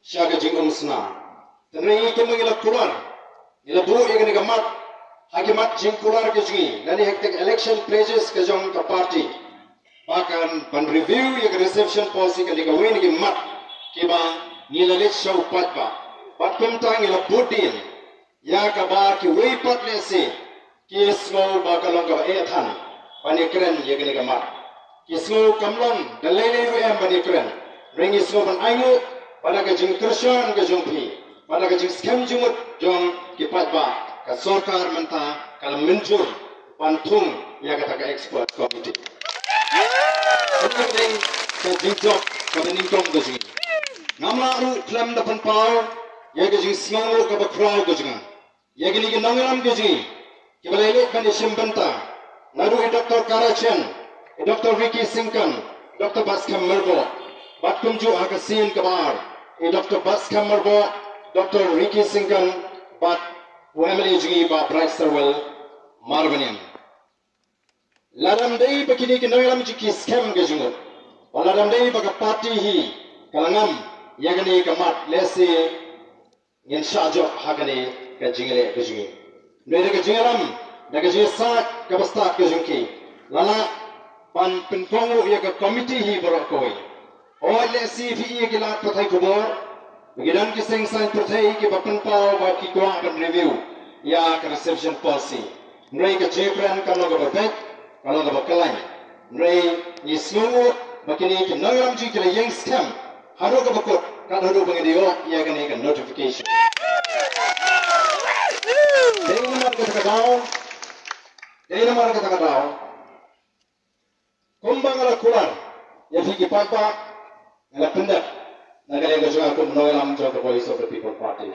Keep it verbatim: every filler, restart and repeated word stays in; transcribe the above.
sha ka jingumsna. Te ngi kumba ngi la kular, ngi la buh ïa kane ka mat ha ki mat jingkular ka jong ngi lane ha ki election pledges ka jong ka party, ba kan ban review ïa ka reservation policy. Kane kawei na ki mat kiba ngi la leit sha u paidbah. Bad kumta ngi la buddien ïa kaba kiwei pat lehse ki sngew ba ka long kaba eh than ban ïakren ïa kane ka mat. Ki sngew kam long da lei lei ruh em ban ïakren. Hynrei ngi sngew ban ainguh ba da ka jingkyrshan ka jong phi, ba da ka jingskhem jingmut jong ki paidbah, ka sorkar mynta ka la mynjur ban thung ïa kata ka expert committee. Kane ka dei ka jingjop kaba nyngkong ka jong ngi. Ngam lah ruh khlem da pynpaw ïa ka jingsngewnguh kaba khraw ka jong nga ïa kine ki nongïalam ka jong ngi kiba la leit ban ïashim bynta, naduh i Doctor Kara Chen, i Doctor Ricky Syngkon, Doctor Batskhem Myrboh, bad kumjuh ha ka sien kaba ar, i Doctor Batskhem Myrboh, Doctor Ricky Syngkon, bad u M L A jong ngi Bah Brightstarwell Marbaniang. Lada ym dei ba kine ki nongïalam jong ngi ki skhem ka jingmut, bad lada ym dei ba ka party hi ka la ngam ïa kane ka mat, lehse ngin shah jop ha kane ka jingïaleh ka jong ngi. Hynrei da ka jingïalam, da ka jingïasaid kaba stad ka jong ki, la lah ban pynkohnguh ïa ka committee hi baroh kawei. Hooid, lehse phi ïohi ha ki lad pathai khubor ba ki don ki seng saiñ pyrthei kiba pynpaw ba ki kwah ban review ïa ka reservation policy. Hynrei ka jingïakren ka long kaba beit, ka long kaba kyllain. Hynrei ngi sngewnguh ba kine ki nongïalam jong ngi ki la ïeng skhem haduh kaba kut, kat haduh ba ngi da ïoh ïa kane ka notification. Dei namar kata ka daw, dei namar kata ka daw, kumba nga la kular ïa phi ki paidbah, nga la pyndep na ka liang ka jong nga kum u nongïalam jong ka Voice of the People Party.